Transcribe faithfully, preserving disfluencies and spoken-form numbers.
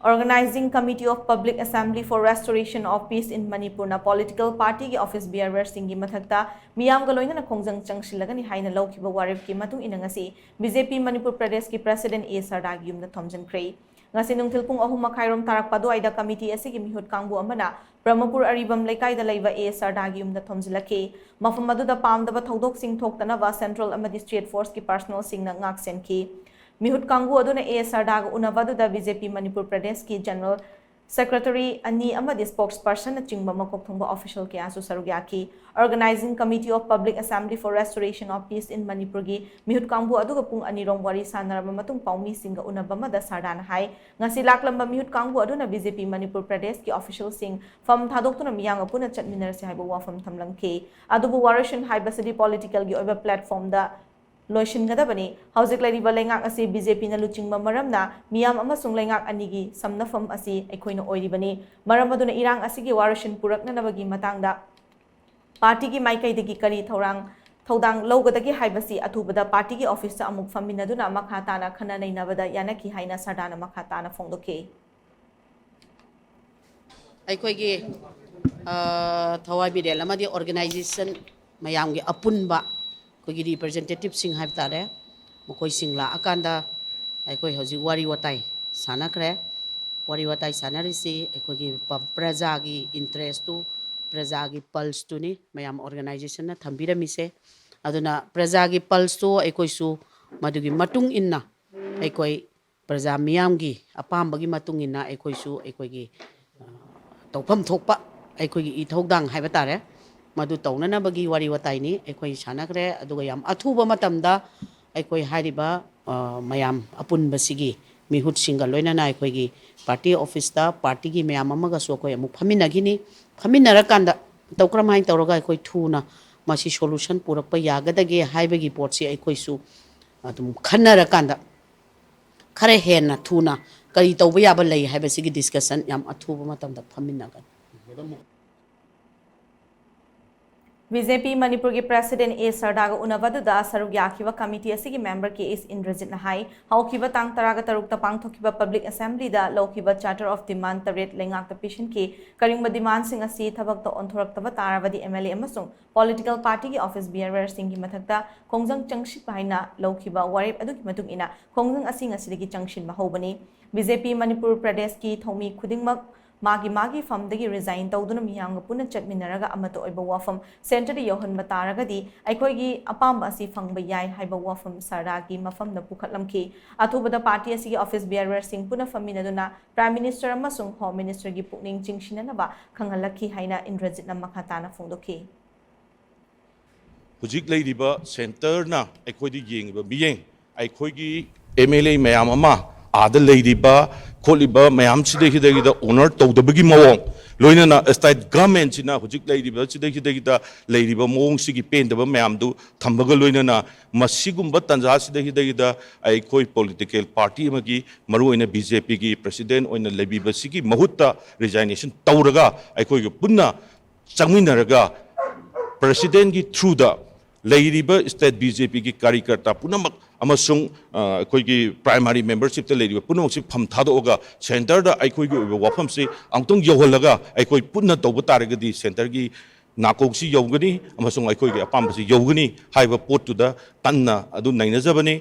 Organizing Committee of Public Assembly for Restoration of Peace in Manipurꯅ political partyꯒꯤ office bearerꯁꯤꯡꯒꯤ ꯃꯊꯛꯇ ꯃꯤꯌꯥꯝꯒ ꯂꯣꯏꯅꯅ ꯈꯣꯡꯖꯪ ꯆꯪꯁꯤꯜꯂꯒꯅꯤ ꯍꯥꯏꯅ ꯂꯧꯈꯤꯕ ꯋꯥꯔꯦꯞꯀꯤ ꯃꯇꯨꯡ ꯏꯟꯅ ꯉꯁꯤ BJP ꯃꯅꯤꯄꯨꯔ ꯄ꯭ꯔꯗꯦꯁꯀꯤ president A ꯁꯔꯗꯥꯒꯤ ꯌꯨꯝꯗ ꯊꯣꯝꯖꯤꯟꯈ꯭ꯔꯦ꯫ ꯉꯁꯤ ꯅꯨꯡꯊꯤꯜ ꯄꯨꯡ ꯑꯍꯨꯝ ꯃꯈꯥꯏꯔꯣꯝ ꯇꯥꯔꯛꯄ ꯑꯗꯨꯋꯥꯏꯗ committee ꯑꯁꯤꯒꯤ ꯃꯤꯍꯨꯠ ꯀꯥꯡꯕꯨ ꯑꯃꯅ ꯕ꯭ꯔꯍꯃꯄꯨꯔ ꯑꯔꯤꯕꯝ ꯂꯩꯀꯥꯏꯗ ꯂꯩꯕ A ꯁꯔꯗꯥꯒꯤ ꯌꯨꯝꯗ ꯊꯣꯝꯖꯤꯜꯂꯛꯈꯤ꯫ ꯃꯐꯝ ꯑꯗꯨꯗ ꯄꯥꯝꯗꯕ ꯊꯧꯗꯣꯛꯁꯤꯡ ꯊꯣꯛꯇꯅꯕ central ꯑꯃꯗꯤ state forceꯀꯤ personnelꯁꯤꯡꯅ ꯉꯥꯛ ꯁꯦꯟꯈꯤ꯫ ꯃꯤꯍꯨꯠ ꯀꯥꯡꯕꯨ ꯑꯗꯨꯅ A ꯁꯔꯗꯥꯒ ꯎꯅꯕ ꯑꯗꯨꯗ BJP ꯃꯅꯤꯄꯨꯔ ꯄ꯭ꯔꯗꯦꯁꯀꯤ general secretary ꯑꯅꯤ ꯑꯃꯗꯤ spokespersonꯅꯆꯤꯡꯕ ꯃꯀꯣꯛ ꯊꯣꯡꯕ official ꯀꯌꯥꯁꯨ ꯁꯔꯨꯛ ꯌꯥꯈꯤ꯫ Organizing Committee of Public Assembly for Restoration of Peace in ꯃꯅꯤꯄꯨꯔꯒꯤ ꯃꯤꯍꯨꯠ ꯀꯥꯡꯕꯨ ꯑꯗꯨꯒ ꯄꯨꯡ ꯑꯅꯤꯔꯣꯝ ꯋꯥꯔꯤ ꯁꯥꯟꯅꯔꯕ ꯃꯇꯨꯡ ꯄꯥꯎꯃꯤꯁꯤꯡꯒ ꯎꯅꯕ ꯑꯃꯗ ꯁꯔꯗꯥꯅ ꯍꯥꯏ, ꯉꯁꯤ ꯂꯥꯛꯂꯝꯕ ꯃꯤꯍꯨꯠ ꯀꯥꯡꯕꯨ ꯑꯗꯨꯅ BJP ꯃꯅꯤꯄꯨꯔ ꯄ꯭ꯔꯗꯦꯁꯀꯤ officialꯁꯤꯡ ꯐꯝ ꯊꯥꯗꯣꯛꯇꯨꯅ ꯃꯤꯌꯥꯝꯒ ꯄꯨꯟꯅ ꯆꯠꯃꯤꯟꯅꯔꯁꯤ ꯍꯥꯏꯕ ꯋꯥꯐꯝ ꯊꯝꯂꯝꯈꯤ꯫ ꯑꯗꯨꯕꯨ ꯋꯥꯔꯣꯏꯁꯤꯟ ꯍꯥꯏꯕꯁꯤꯗꯤ politicalꯒꯤ ꯑꯣꯏꯕ platformꯗ ꯂꯣꯏꯁꯤꯟꯒꯗꯕꯅꯤ꯫ ꯍꯧꯖꯤꯛ ꯂꯩꯔꯤꯕ ꯂꯩꯉꯥꯛ ꯑꯁꯤ BJPꯅ ꯂꯨꯆꯤꯡꯕ ꯃꯔꯝꯅ ꯃꯤꯌꯥꯝ ꯑꯃꯁꯨꯡ ꯂꯩꯉꯥꯛ ꯑꯅꯤꯒꯤ ꯁꯝꯅꯐꯝ ꯑꯁꯤ ꯑꯩꯈꯣꯏꯅ ꯑꯣꯏꯔꯤꯕꯅꯤ꯫ ꯃꯔꯝ ꯑꯗꯨꯅ ꯏꯔꯥꯡ ꯑꯁꯤꯒꯤ ꯋꯥꯔꯣꯏꯁꯤꯟ ꯄꯨꯔꯛꯅꯅꯕꯒꯤ ꯃꯇꯥꯡꯗ partyꯒꯤ ꯃꯥꯏꯀꯩꯗꯒꯤ ꯀꯔꯤ ꯊꯧꯔꯥꯡ ꯊꯧꯗꯥꯡ ꯂꯧꯒꯗꯒꯦ ꯍꯥꯏꯕꯁꯤ ꯑꯊꯨꯕꯗ partyꯒꯤ officeꯇ ꯑꯃꯨꯛ ꯐꯝꯃꯤꯟꯅꯗꯨꯅ ꯃꯈꯥ ꯇꯥꯅ ꯈꯟꯅ ꯅꯩꯅꯕꯗ ꯌꯥꯅꯈꯤ ꯍꯥꯏꯅ ꯁꯔꯗꯥꯅ ꯃꯈꯥ ꯇꯥꯅ ꯐꯣꯡꯗꯣꯛꯈꯤ꯫ ꯑꯩꯈꯣꯏꯒꯤ ꯑ, ꯊꯋꯥꯏ ꯕꯤꯔꯦꯜ ꯑꯃꯗꯤ organization ꯃꯌꯥꯝꯒꯤ ꯑꯄꯨꯟꯕ ꯑꯩꯈꯣꯏꯒꯤ representativeꯁꯤꯡ ꯍꯥꯏꯕ ꯇꯥꯔꯦ, ꯃꯈꯣꯏꯁꯤꯡ ꯂꯥꯛꯑꯀꯥꯟꯗ ꯑꯩꯈꯣꯏ ꯍꯧꯖꯤꯛ ꯋꯥꯔꯤ ꯋꯥꯇꯥꯏ ꯁꯥꯟꯅꯈ꯭ꯔꯦ꯫ ꯋꯥꯔꯤ ꯋꯥꯇꯥꯏ ꯁꯥꯟꯅꯔꯤꯁꯤ ꯑꯩꯈꯣꯏꯒꯤ ꯄ-, ꯄ꯭ꯔꯖꯥꯒꯤ interestꯇꯨ, ꯄ꯭ꯔꯖꯥꯒꯤ pulseꯇꯨꯅꯤ ꯃꯌꯥꯝ organizationꯅ ꯊꯝꯕꯤꯔꯝꯃꯤꯁꯦ꯫ ꯑꯗꯨꯅ ꯄ꯭ꯔꯖꯥꯒꯤ pulseꯇꯨ ꯑꯩꯈꯣꯏꯁꯨ ꯃꯗꯨꯒꯤ ꯃꯇꯨꯡ ꯏꯟꯅ ꯑꯩꯈꯣꯏ ꯄ꯭ꯔꯖꯥ ꯃꯤꯌꯥꯝꯒꯤ ꯑꯄꯥꯝꯕꯒꯤ ꯃꯇꯨꯡ ꯏꯟꯅ ꯑꯩꯈꯣꯏꯁꯨ ꯑꯩꯈꯣꯏꯒꯤ, ꯑ, ꯇꯧꯐꯝ ꯊꯣꯛꯄ ꯑꯩꯈꯣꯏꯒꯤ ꯏꯊꯧꯗꯥꯡ ꯍꯥꯏꯕ ꯇꯥꯔꯦ, ꯃꯗꯨ ꯇꯧꯅꯅꯕꯒꯤ ꯋꯥꯔꯤ ꯋꯥꯇꯥꯏꯅꯤ ꯑꯩꯈꯣꯏ ꯁꯥꯟꯅꯈ꯭ꯔꯦ꯫ ꯑꯗꯨꯒ ꯌꯥꯝ ꯑꯊꯨꯕ ꯃꯇꯝꯗ ꯑꯩꯈꯣꯏ ꯍꯥꯏꯔꯤꯕ, ꯑ, ꯃꯌꯥꯝ ꯑꯄꯨꯟꯕꯁꯤꯒꯤ ꯃꯤꯍꯨꯠꯁꯤꯡꯒ ꯂꯣꯏꯅꯅ ꯑꯩꯈꯣꯏꯒꯤ party officeꯇ partyꯒꯤ ꯃꯌꯥꯝ ꯑꯃꯒꯁꯨ ꯑꯩꯈꯣꯏ ꯑꯃꯨꯛ ꯐꯝꯃꯤꯟꯅꯈꯤꯅꯤ꯫ ꯐꯝꯃꯤꯟꯅꯔꯀꯥꯟꯗ ꯇꯧ-, ꯀꯔꯝꯍꯥꯏꯅ ꯇꯧꯔꯒ ꯑꯩꯈꯣꯏ ꯊꯨꯅ ꯃꯁꯤ solution ꯄꯨꯔꯛꯄ ꯌꯥꯒꯗꯒꯦ ꯍꯥꯏꯕꯒꯤ ꯄꯣꯠꯁꯤ ꯑꯩꯈꯣꯏꯁꯨ ꯑꯗꯨꯝ ꯈꯟꯅꯔꯀꯥꯟꯗ ꯈꯔ ꯍꯦꯟꯅ ꯊꯨꯅ ꯀꯔꯤ ꯇꯧꯕ ꯌꯥꯕ ꯂꯩ ꯍꯥꯏꯕꯁꯤꯒꯤ discussion ꯌꯥꯝ ꯑꯊꯨꯕ ꯃꯇꯝꯗ ꯐꯝꯃꯤꯟꯅꯒꯅꯤ꯫ ꯕꯤ ꯖꯦ ꯄꯤ ꯃꯅꯤꯄꯨꯔꯒꯤ ꯄ꯭ꯔꯦꯁꯤꯗꯦꯟ ꯑꯦ ꯁꯔꯗꯥꯒ ꯎꯅꯕ ꯑꯗꯨꯗ ꯁꯔꯨꯛ ꯌꯥꯈꯤꯕ ꯀꯃꯤꯇꯤ ꯑꯁꯤꯒꯤ ꯃꯦꯝꯕꯔ ꯀꯦ ꯑꯦꯁ ꯏꯟꯗ꯭ꯔꯖꯤꯠꯅ ꯍꯥꯏ, ꯍꯧꯈꯤꯕ ꯇꯥꯡ ꯇꯔꯥꯒ ꯇꯔꯨꯛꯇ ꯄꯥꯡꯊꯣꯛꯈꯤꯕ ꯄꯕ꯭ꯂꯤꯛ ꯑꯦꯁꯦꯝꯕ꯭ꯂꯤꯗ ꯂꯧꯈꯤꯕ Charter of Demand ꯇꯔꯦꯠ ꯂꯩꯉꯥꯛꯇ ꯄꯤꯁꯤꯟꯈꯤ꯫ ꯀꯔꯤꯒꯨꯝꯕ ꯗꯤꯃꯥꯟꯁꯤꯡ ꯑꯁꯤ ꯊꯕꯛꯇ ꯑꯣꯟꯊꯣꯔꯛꯇꯕ ꯇꯥꯔꯕꯗꯤ ꯑꯦꯝ ꯑꯦꯜ ꯑꯦ ꯑꯃꯁꯨꯡ ꯄꯣꯂꯤꯇꯤꯀꯦꯜ ꯄꯥꯔꯇꯤꯒꯤ ꯑꯣꯐꯤꯁ ꯕꯤꯌꯔꯔꯁꯤꯡꯒꯤ ꯃꯊꯛꯇ ꯈꯣꯡꯖꯪ ꯆꯪꯁꯤꯟꯕ ꯍꯥꯏꯅ ꯂꯧꯈꯤꯕ ꯋꯥꯔꯦꯞ ꯑꯗꯨꯒꯤ ꯃꯇꯨꯡ ꯏꯟꯅ ꯈꯣꯡꯖꯪ ꯑꯁꯤ ꯉꯁꯤꯗꯒꯤ ꯆꯪꯁꯤꯟꯕ ꯍꯧꯕꯅꯤ꯫ ꯕꯤ ꯖꯦ ꯄꯤ ꯃꯅꯤꯄꯨꯔ ꯄ꯭ꯔꯗꯦꯁꯀꯤ ꯊꯧꯃꯤ ꯈꯨꯗꯤꯡꯃꯛ ꯃꯥꯒꯤ ꯃꯥꯒꯤ ꯐꯝꯗꯒꯤ ꯔꯤꯖꯥꯏꯟ ꯇꯧꯗꯨꯅ ꯃꯤꯌꯥꯝꯒ ꯄꯨꯟꯅ ꯆꯠꯃꯤꯟꯅꯔꯒ ꯑꯃꯠꯇ ꯑꯣꯏꯕ ꯋꯥꯐꯝ ꯁꯦꯟꯇꯔꯗ ꯌꯧꯍꯟꯕ ꯇꯥꯔꯒꯗꯤ ꯑꯩꯈꯣꯏꯒꯤ ꯑꯄꯥꯝꯕ ꯑꯁꯤ ꯐꯪꯕ ꯌꯥꯏ ꯍꯥꯏꯕ ꯋꯥꯐꯝ ꯁꯔꯗꯥꯒꯤ ꯃꯐꯝꯗ ꯄꯨꯈꯠꯂꯝꯈꯤ꯫ ꯑꯊꯨꯕꯗ ꯄꯥꯔꯇꯤ ꯑꯁꯤꯒꯤ ꯑꯣꯐꯤꯁ ꯕꯤꯌꯔꯔꯁꯤꯡ ꯄꯨꯟꯅ ꯐꯝꯃꯤꯟꯅꯗꯨꯅ ꯄ꯭ꯔꯥꯏꯝ ꯃꯤꯅꯤꯁꯇꯔ ꯑꯃꯁꯨꯡ ꯍꯣꯝ ꯃꯤꯅꯤꯁꯇꯔꯒꯤ ꯄꯨꯛꯅꯤꯡ ꯆꯤꯡꯁꯤꯟꯅꯅꯕ ꯈꯪꯍꯜꯂꯛꯈꯤ ꯍꯥꯏꯅ ꯏꯟꯗ꯭ꯔꯖꯤꯠꯅ ꯃꯈꯥ ꯇꯥꯅ ꯐꯣꯡꯗꯣꯛꯈꯤ꯫ ꯍꯧꯖꯤꯛ ꯂꯩꯔꯤꯕ ꯁꯦꯟꯇꯔꯅ ꯑꯩꯈꯣꯏꯗ ꯌꯦꯡꯉꯤꯕ ꯃꯤꯠꯌꯦꯡ, ꯑꯩꯈꯣꯏꯒꯤ ꯑꯦꯝ ꯑꯦꯜ ꯑꯦ ꯃꯌꯥꯝ ꯑꯃ ꯑꯥꯗ ꯂꯩꯔꯤꯕ ꯈꯣꯠꯂꯤꯕ ꯃꯌꯥꯝꯁꯤꯗꯩꯁꯤꯗꯒꯤꯗ ꯑꯣꯅꯔ ꯇꯧꯗꯕꯒꯤ ꯃꯑꯣꯡ, ꯂꯣꯏꯅꯅ ꯁ꯭ꯇꯦꯠ ꯒꯃꯦꯟꯁꯤꯅ ꯍꯧꯖꯤꯛ ꯂꯩꯔꯤꯕꯁꯤꯗꯩꯁꯤꯗꯒꯤꯗ ꯂꯩꯔꯤꯕ ꯃꯑꯣꯡꯁꯤꯒꯤ ꯄꯦꯟꯗꯕ ꯃꯌꯥꯝꯗꯨ ꯊꯝꯕꯒ ꯂꯣꯏꯅꯅ ꯃꯁꯤꯒꯨꯝꯕ ꯇꯥꯟꯖꯥꯁꯤꯗꯩꯁꯤꯗꯒꯤꯗ ꯑꯩꯈꯣꯏ ꯄꯣꯂꯤꯇꯤꯀꯦꯜ ꯄꯥꯔꯇꯤ ꯑꯃꯒꯤ, ꯃꯔꯨꯑꯣꯏꯅ ꯕꯤ ꯖꯦ ꯄꯤꯒꯤ ꯄ꯭ꯔꯦꯁꯤꯗꯦꯟ ꯑꯣꯏꯅ ꯂꯩꯕꯤꯕꯁꯤꯒꯤ ꯃꯍꯨꯠꯇ ꯔꯤꯖꯥꯏꯅꯦꯁꯟ ꯇꯧꯔꯒ ꯑꯩꯈꯣꯏꯒ ꯄꯨꯟꯅ ꯆꯪꯃꯤꯟꯅꯔꯒ ꯄ꯭ꯔꯦꯁꯤꯗꯦꯟꯒꯤ ꯊ꯭ꯔꯨꯗ ꯂꯩꯔꯤꯕ ꯁ꯭ꯇꯦꯠ ꯕꯤ ꯖꯦ ꯄꯤꯒꯤ ꯀꯥꯔꯤꯀꯔꯇꯥ ꯄꯨꯝꯅꯃꯛ ꯑꯃꯁꯨꯡ ꯑ, ꯑꯩꯈꯣꯏꯒꯤ ꯄ꯭ꯔꯥꯏꯃꯥꯔꯤ ꯃꯦꯝꯕꯔꯁꯤꯞꯇ ꯂꯩꯔꯤꯕ ꯄꯨꯝꯅꯃꯛꯁꯤ ꯐꯝ ꯊꯥꯗꯣꯛꯑꯒ ꯁꯦꯟꯇꯔꯗ ꯑꯩꯈꯣꯏꯒꯤ ꯑꯣꯏꯕ ꯋꯥꯐꯝꯁꯤ ꯑꯃꯨꯛꯇꯪ ꯌꯧꯍꯜꯂꯒ ꯑꯩꯈꯣꯏ ꯄꯨꯟꯅ ꯇꯧꯕ ꯇꯥꯔꯒꯗꯤ ꯁꯦꯟꯇꯔꯒꯤ ꯅꯥꯀꯣꯡꯁꯤ ꯌꯧꯒꯅꯤ ꯑꯃꯁꯨꯡ ꯑꯩꯈꯣꯏꯒꯤ ꯑꯄꯥꯝꯕꯁꯤ ꯌꯧꯒꯅꯤ ꯍꯥꯏꯕ ꯄꯣꯠꯇꯨꯗ ꯀꯟꯅ ꯑꯗꯨ ꯅꯩꯅꯖꯕꯅꯤ꯫